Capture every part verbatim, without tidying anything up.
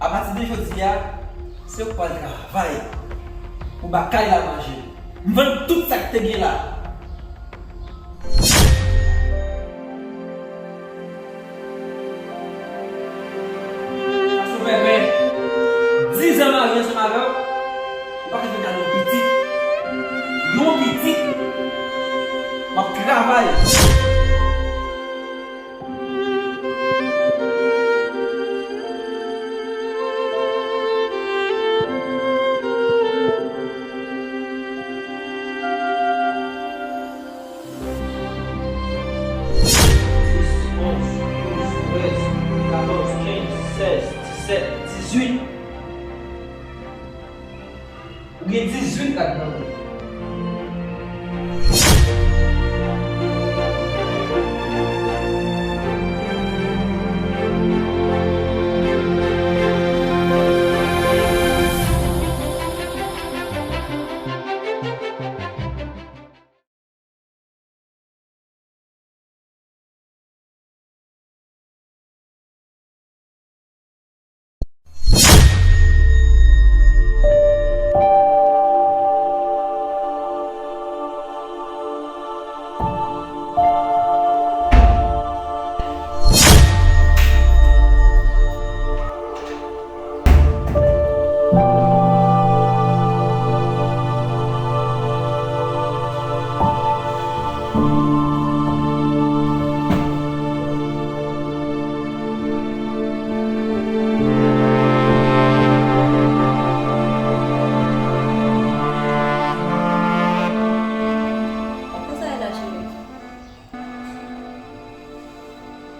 Apati de jodi a, se ou k pral travay pou ba kay la manje. M vann tout sa k te gen la. Sa se yon pèpè. Dizan marye ansanm avè w, ou pa ka fè m gade yon pitit. Yon pitit. M ap travay. Sis, onz, douz, trèz, katòz, kenz, sèz, disèt, dizuit. Ou gen dizuit ladan w.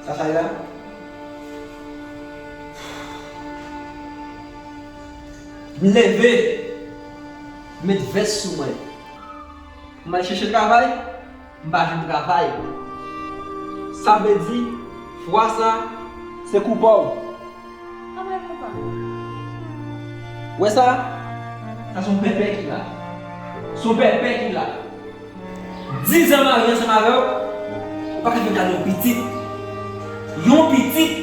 Sa sa ye la? M leve, m met vès sou mwen. M al chèche travay, m pa jwenn travay. Sa vle di, fwa sa, se kou pa w. Anmwe papa. Wè sa? Sa se yon pèpè ki la. Se yon pèpè ki la. Dizan marye ansanm avè w, ou pa ka fè m gade yon pitit. Yon pitit,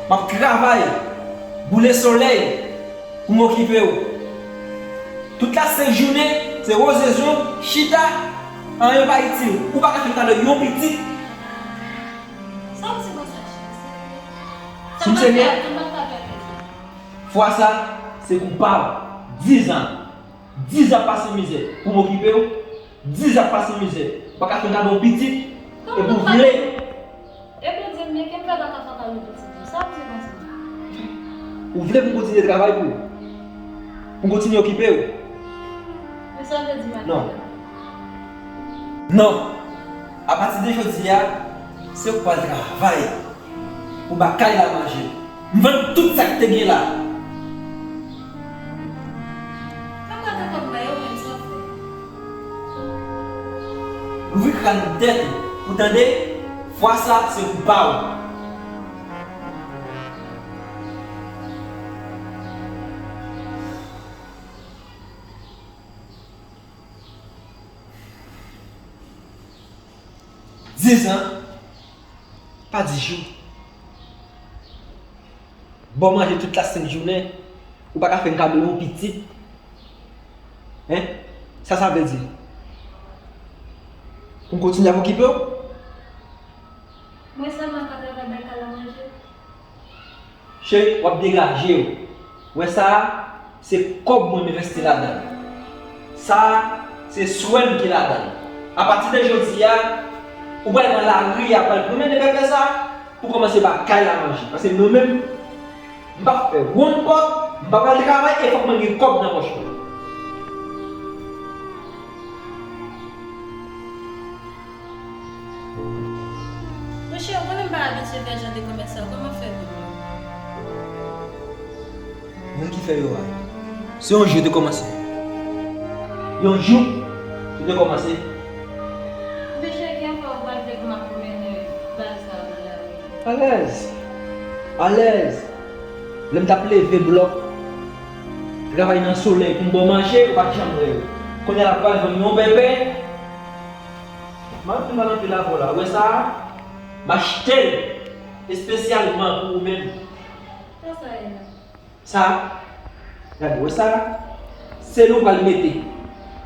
m ap travay, boule solèy pou m okipe w. Tout la senk jounen, se woze zong, chita, anyen pa itil. Ou pa ka fè m gade yon pitit. Sa w di konsa, cheri? Sou m serye? Fwa sa, se kou pa w. Dizan. Dizan pase mizè pou m okipe w. Dizan pase mizè. Ou pa ka fè m gade yon pitit. Epi w vle. Epi w di m, men ke m fè pa ka fè w gade yon pitit. Sa w di konsa? Ou vle pou m kontinye travay pou ou? Pou m kontinye okipe w? Men sa w vle di, non. Non. Apati de jodi a, se ou k pral travay pou ba kay la manje. M vann tout sa k te gen la. Papa, kaka m ba yo, men sa w fè. Louvri kràn tèt ou, ou tande? Fwa sa, se kou pa w. Dizan, pa di jou. Ba w manje tout la senk jounen, ou pa ka fè m kado yon pitit. Hein? Sa sa vle di? Pou m kontinye ap okipe w? Mwen sèlman ka travay bay kay la manje? Cheri, w ap degaje w. Wè sa a, se kòb mwen m envesti ladan l. Sa a, se swen m ki ladan l. Apati de jodi a, ou pral nan lari a, pral pran men de pèpè sa a, pou kòmanse ba kay la manje. Paske mwen menm, m p ap fè wonn pòt, m pa pral travay e fòk mwen gen kòb nan pòch mwen. Monchè, ou konnen m pa abitye fè jan de kòmès sa yo, kòman fè pou mwen? Moun ki fè yo a, se yon jou te kòmanse. Yon jou, yo te kòmanse. Monchè, ki afè ou pral vle pou m ap pwomennen bal sa yo nan lari? Alèz! Alèz! Lè m t ap leve blòk, travay nan solèy pou m ba w manje, ou pa t janm wè yo. Kounye a la pral vann yon bèbè. M ap vin pale anpil avè w la. Ou wè sa a? M achte l espesyalman pou ou menm. Sa Sa, gade, wè sa, sèl ou pral mete.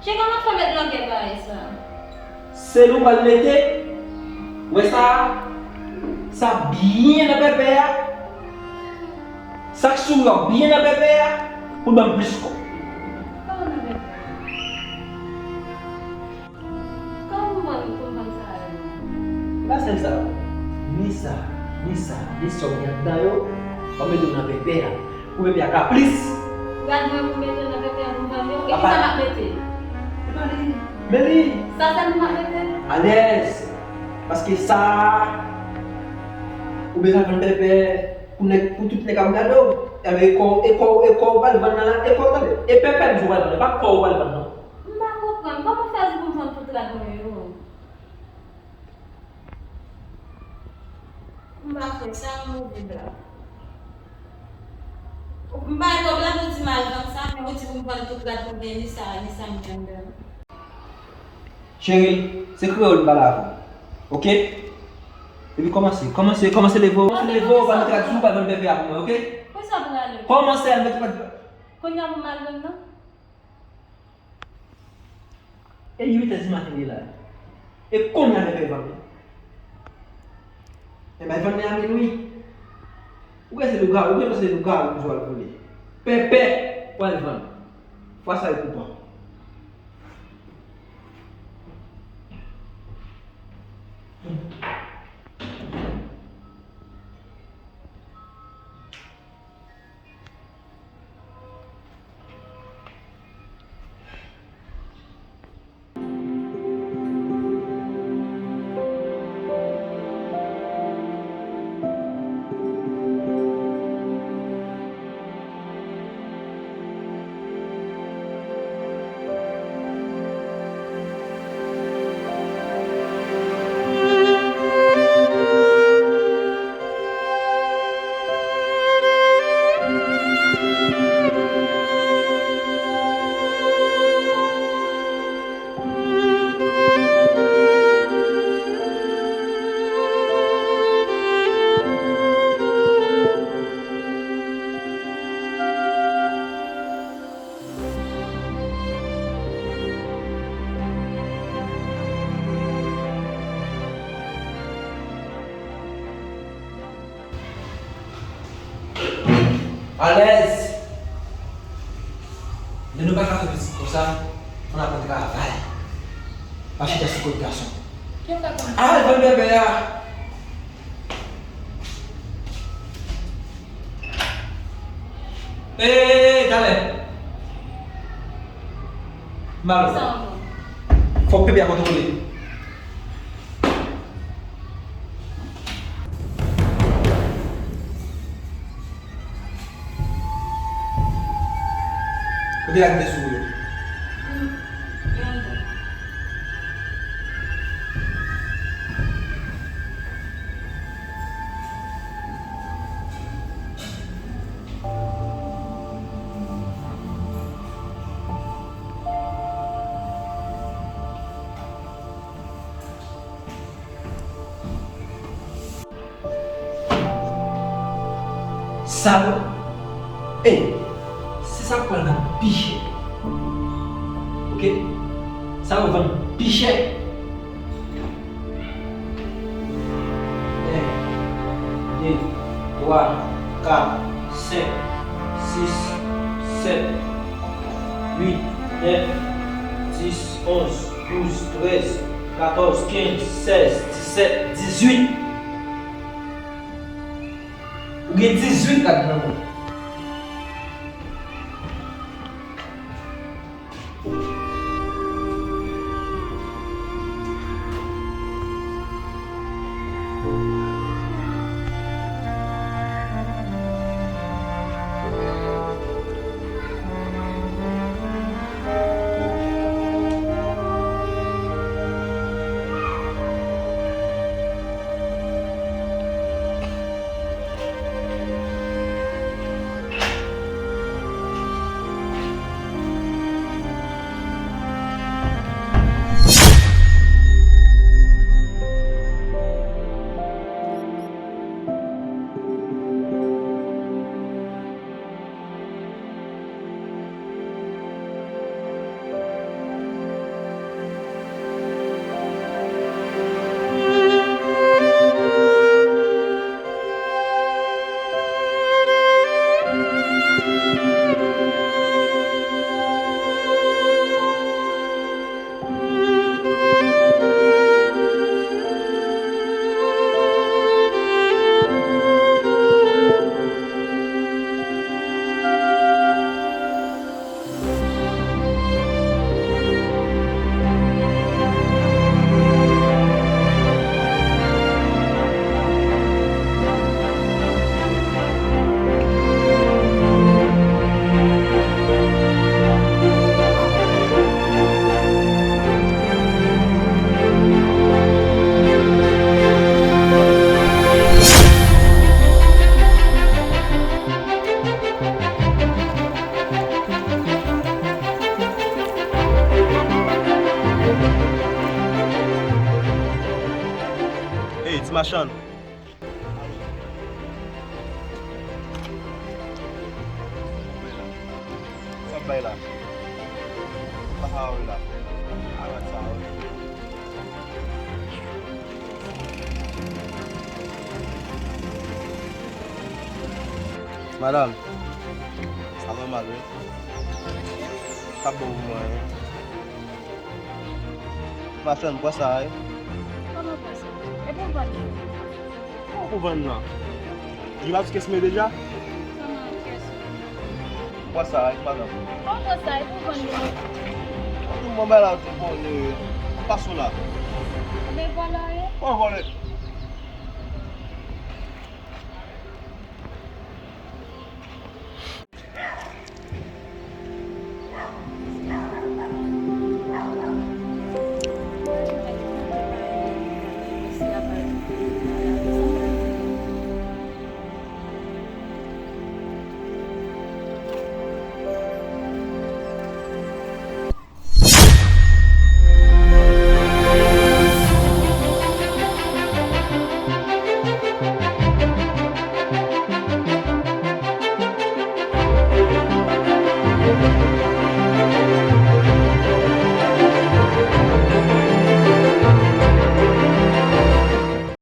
Chè, kòman fè met longè parèy sa? Sèl ou pral mete. Wè sa, sa byen nan pèpè a. Sa k souri a byen nan pèpè a. Pou l ban m plis kòb. Kòman nan pèpè? Kòman pou m vann, pou m vann sa yo? E pa sèl sa yo. Ni sa, ni sa, ni sa w gen anndan yo, w ap mete yo nan pèpè a. Pou pèpè a ka plis. Gad mwen pou mete nan pèpè a pou m vann yo. E kisa m ap mete? E pa li. Men li. Sa sèlman m ap mete? Alèz. Paske sa, ou bezwen vann pèpè pou nèg, pou tout nèg ap gade w. Ebyen, e kò, e kò, e kò w pral vann nan la, e kò w tande. E pèpè m di w pral vann, e pa kò w pral vann non. M pa konprann. Kòman w fè di pou m vann tout rad mwen yo? M pa kwè sa yon move blag. M pa wè blag ou di m al vann sa, men ou di pou m vann tout rad ou gen ni sa, ni sa m gen anndan. Cheryl, se kreyòl m pale avè w. Oke? Epi kòmanse, kòmanse, kòmanse leve w, kòmanse leve w, pa met rad sou, pa vann pèpè a pou mwen, oke? Kòmanse al met rad. Kounye a pou m al vann nan? E uit è di maten li la. E kounye a pèpè vann. E bay vann nan a minwi. Ou kwè se lougawou, ou kwè se lougawou pou al vole. Pèpè pou al vann. Fwa sa yo koupan. Alèz! Lè nou pa ka fè pitit konsa, ann aprann travay. Pa chita sou kòd gason. Al vann bèbè a! Ee, talè. Mal. Fòk peyi a kontwole. Kote lagde sou ou yo? Sa yo, ey, se sa k pral vann pi chè. Oke? Sa yo vann pi chè. En, de, twa, kat, senk, sis, sèt, uit, nèf, dis, onz, douz, trèz, katòz, kenz, sèz, disèt, dizuit. Ou gen dizuit ladan w. Chan. Sa bay la. Sa bay la. Arat sa wi. Madanm, sa nòmal wi. Sa bon pou mwen wi. Machann, pran sa wi. Kòman pran sa? E pou vann nan? Kòman pou vann nan? Li pa sou kès mwen deja? Kòman kès ou? Pran sa wi, madanm. Kòman pran sa? E pou vann nan? Mwen bay la ou te konnen. Pas ou la. Men vòlè wi. Mwen vòlè.